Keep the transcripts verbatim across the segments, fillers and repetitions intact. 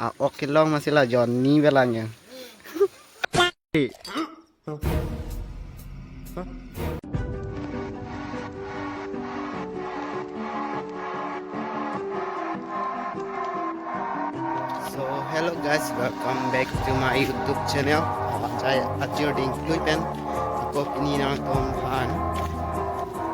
A-ok kelong masi la Johnny belang ya. So hello guys, welcome back to my YouTube channel. Ajai ajir ding tui pen. Ako pini nangtum aphan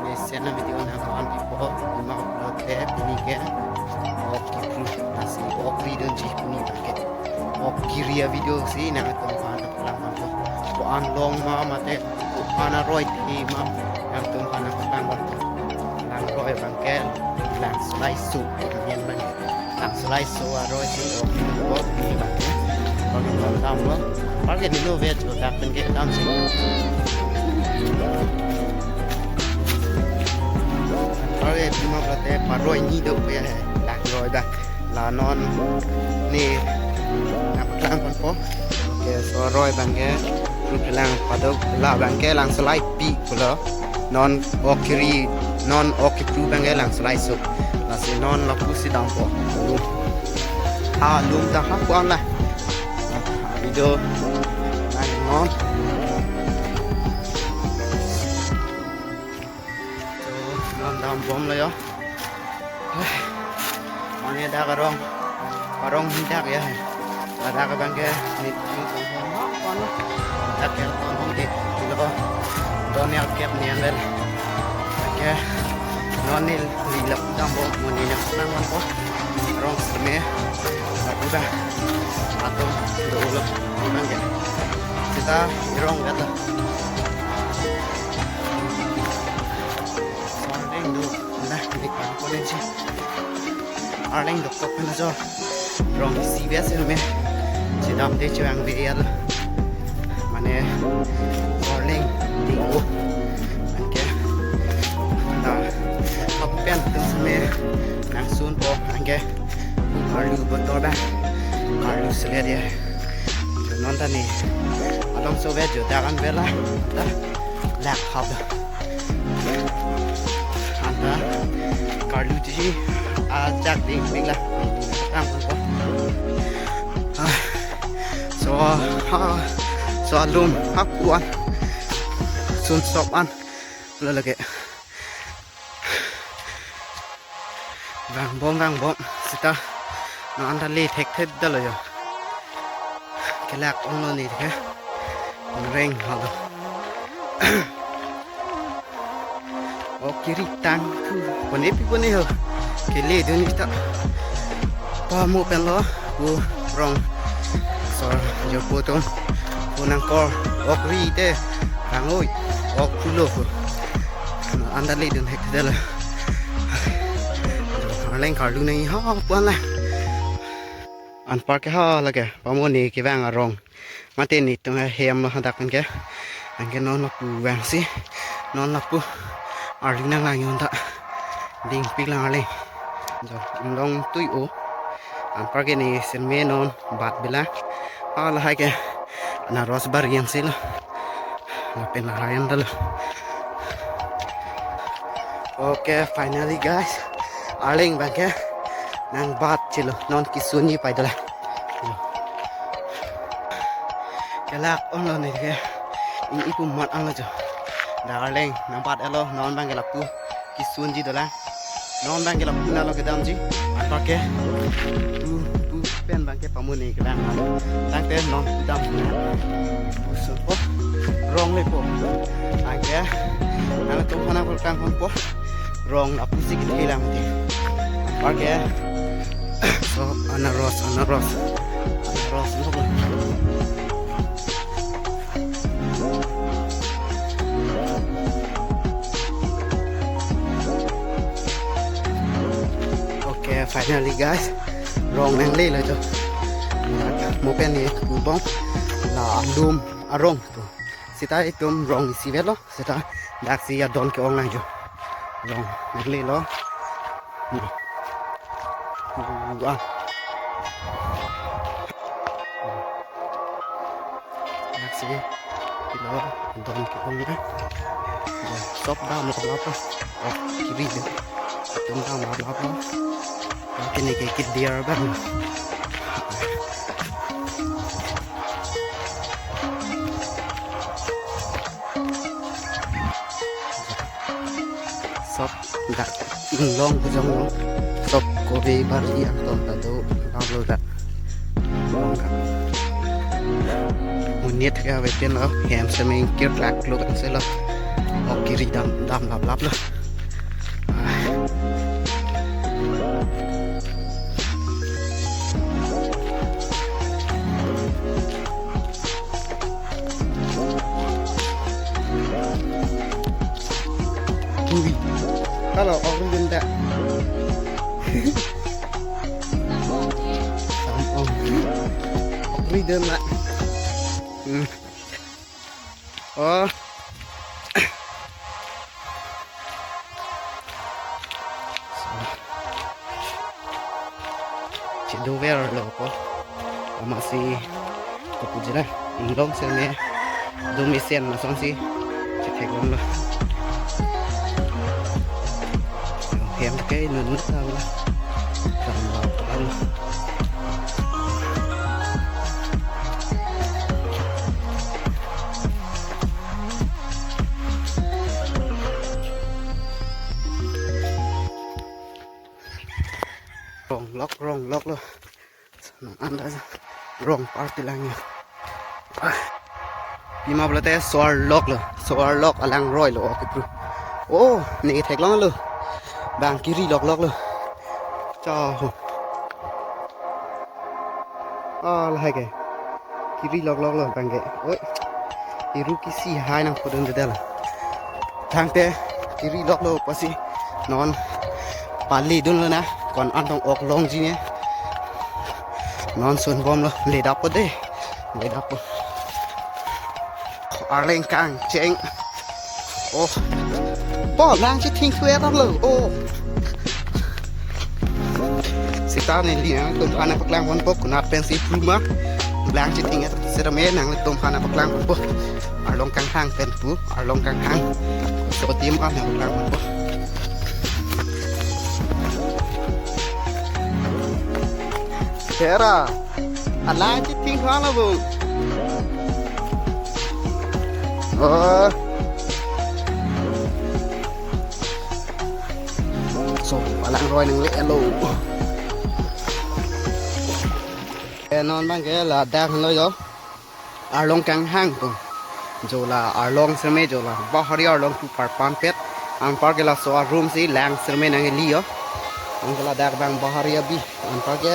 mesen a-video nangtum aphan pipo. Ima upload ke pini ke ok kipru, lasi ok ridun ji pini abang ke. Ok kiri a-video si nangtum aphan nangpaklang ponpo. Ko-an long ma mate ko-an aroi te ma nangtum aphan nangpaklang ponpo. Langroi abang ke, langsolai so, yen abang ke. Langsolai so aroi si ok kipru ni abang ke. Abang ke non damlo. Anpar ke nilo vet jo dak pen ke dam si. Anpar ke pima prate paroi ni do ya he. Langroi abang. La non ne nangpaklang ponpo. Ke so aroi abang ke, kru kelang padok, la abang ke langsolai pi pulo. Non ok kiri, non ok kipru abang ke langsolai so. Lasi non lapu si dampo. Lum. Ha lum ta ha kuan la. Video nang non. So, non dambomlo yo. Mane dak arong, arong hidak ya. Dak abang ke nit nit. Dak ya, non di, di lo. Don ya kep ni anbel. Ke non nil di lap dambom muni nang nang man ko. Arong seme. Lapu dah. Atum do ulo. Nang ke. Sita arong kata. Arleng do, nah, di kan kolen si. Arleng dokok pen ajo. Rong isi biasa me. Si damde chevangve ya lo. Mane, arleng di ko. Anke, nah, apen tum seme nangsunpo, anke. Karlu betor abang. Karlu selet ya. Non ta ni. Along so vet jo dak anbel la. Dak lak hap. Anta karlu ji ajak ding ding la. Tang ko. Ah. So ha. So alum ha kuan. Sunsop an. Lo lake. Vangbom, vangbom. Sita non anta le thekthe detlo yo. Kelak onglo ne ke. Reng halo. Ok kiri tang pu. Pone pi pone ho. Kele dun sita. Pamo penlo. Pu rong. So, jo pu tum. Pu nangkor. Ok ri te. Rangoi. Ok pulo pu. Anta le dun hek dela. Arleng karlu nangji ha puan la. Anpar ke ha lake pamone kevang arong. Mate netum ahem lo hadak pen ke. Anke non lapu vangsi. Non lapu arleng nanglang yon ta. Dingpik lang arleng. Jo, inglong tui o. Anpar ke ne seme non bat belang. Ah, lahai ke anaros bar yang si lo. Lapen lahai an dalo. Okay, finally guys. Arleng abang ke nangbat chelo. Non kesunji pai dala. Kelak onglo ne ke. Ini ipu mat an lo jo. Dak arleng nangbat elo non abang ke lapu kesunji dolang. Non abang ke lapu nalo kedamji. Anpar ke pu pu pen abang ke pamone kedam. Tangte non kedam. Pu so po. Rong lepo. Anke nangtum aphan nangpaklang ponpo. Rong lapu si kethe lang te. Anpar ke. So anaros, anaros. Anaros lo. Okay, finally guys, rong nanglelo jo. Mo pen ne kubong la alum arong pu. Sita itum rong isi velo, sita daksi adon ke-ong lang jo. Rong nanglelo. Hmm. Wah. Daksi kilo don ke-ong na. Ya, sop dam lo apa? Oh, kiri deh. Sop dam lo apa? Oke, ne ke kidiar bang. Sop dak inglong bujong lo. Sop kove bari angton ta do, dam lo dak. Inglong dak. Monit ke ave pen lo, hem semeng kir rak lo kan se lo. O kiri dam, dam lap lap lo. Ui. Halo, ok ri dun ta. Sam ong. Ok ri dun la. Hmm. Oh. Chedover lo ko. Amatsi kopuji na. Inglong seme. Dum isen masonsi. Chetheklong lo. Hem ke nun nun ta lo. Tam lo, tam lo. Rong lok, rong lok lo. Nang anta rong party lang ya. Pima pulote so-arlok lo, so-arlok alangroi lo, oke bro. Oh, ne theklong lo. Bang kiri lok lok lo. Cha ho. Ah, lahai ke. Kiri lok lok lo bang ke. Oi. Iru kisi hai nangpudun de la. Tangte kiri lok lo pusi non pali dun lo na, ko-an tong ok longji ne. Non sun bom lo, le dap po de. Le dap po. Arleng kangcheng. Oh. Po lang si thing thue lo. Oh. Sita neli nangtum aphan paklang ponpo, konat pensi puma. Lang si thing et sera me nanglitum aphan paklang ponpo. Arlong kanghang pen pu, arlong kanghang. So tim an paklang ponpo. Hera, alang si thing thua lo bu. Oh. So, alangroi nangle lo. Eh, non bang ke ladak lo yo. Arlong kanghang ko. Jo la arlong seme jo la. Bahari arlong pu parpan pet. Anpar ke laso arum si lang seme nangli yo. Anke ladak bang bahari abi. Anpar ke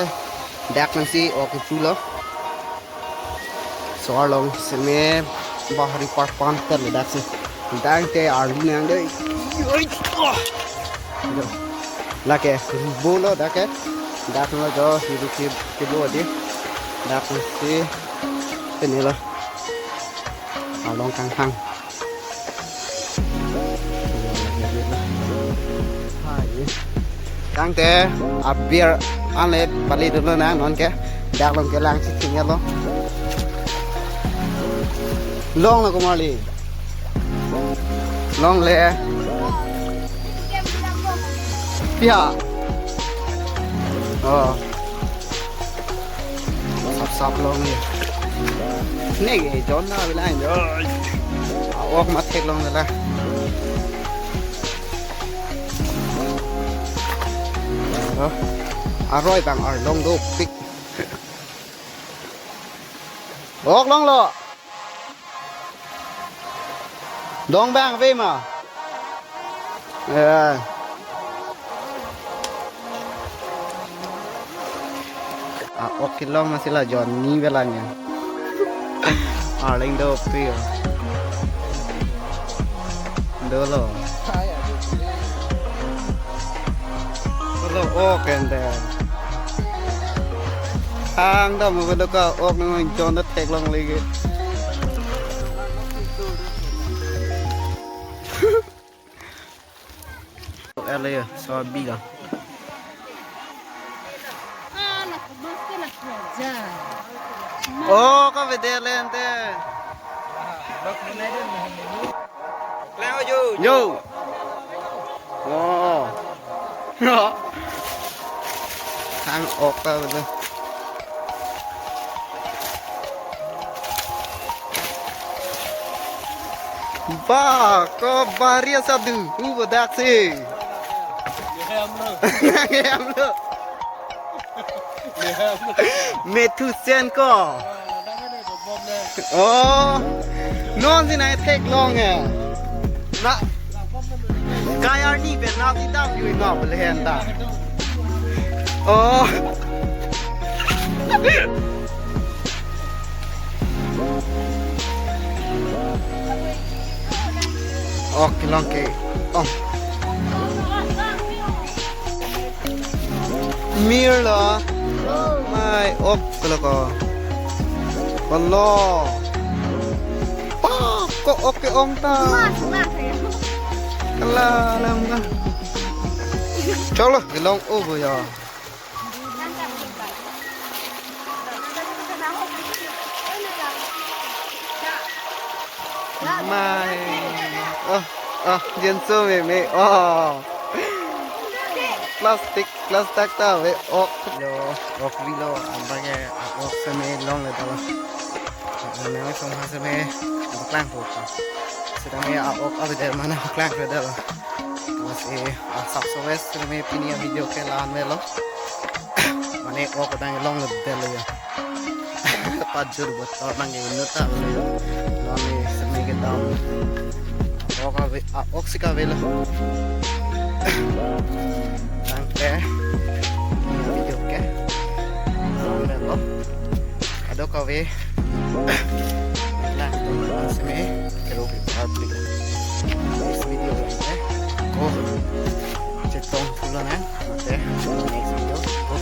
dak nang si ok pu lo. So-arlong seme bahari parpan pet ladak si. Tangte arlu nang dei. Oi, oh. Lake ribo lo dak ke. Dak lo jo hiru ki kilo di. Dak si pini lo. Arlong kanghang. Tangte aber ale pali dulu na non ke dak long ke lang si tinggal lo. Long lo kumali. Long le. Pia. Oh. Sap sap long ni. Neke jon na bilang jo. Awak mat theklong la. Aroi bang arlong dopik. Ok long lo. Dong bang ave ma. Eh. Ah, ok kelong masih la Johnny belanya. Arleng dopik. Dolo. Dolo ok ente. Hang dam mo ka ok nang jon ta theklong lagi. Ele ya, so biga. Oh, ka bede le ente. Yo. Oh. Hang ok ta betul. Ba, ko bahari asa du, u bodak si. Methu sen ko. Oh. Non si nai theklong he. Na. Kai arni pen na si dam jui ma belen ta. Oh. Ok, kelong ke. Oh. Mir lo. Mai ok lo ko. Balo. Pa ko ok ke-ong ta. Kala lam ka. Cholo, kelong o bo ya. Mai. Oh, oh, Jenso meme. Oh. Plastic, plastic ta ve. Oh, lo, ok vi lo, abang ke, ah, ok seme longle ta lo. Nang song ha seme, paklang po. Sitame, ah, ok, ah, bidar mana paklang po ta lo. Masi, ah, sap so ves, seme pini a-video ke la-an avelo. Mane ok dang longledetlo ya. Pajur botol nang ke inut ta lo ya. Mane seme ke dam. Ok ave, ah, ok si kavelo. Tangte. Video ke. Longledetlo. Ado kave. Lang, seme, kero bi part tiga. Next video lang, eh. Ko, chetong pulo na, mate, next video, ko,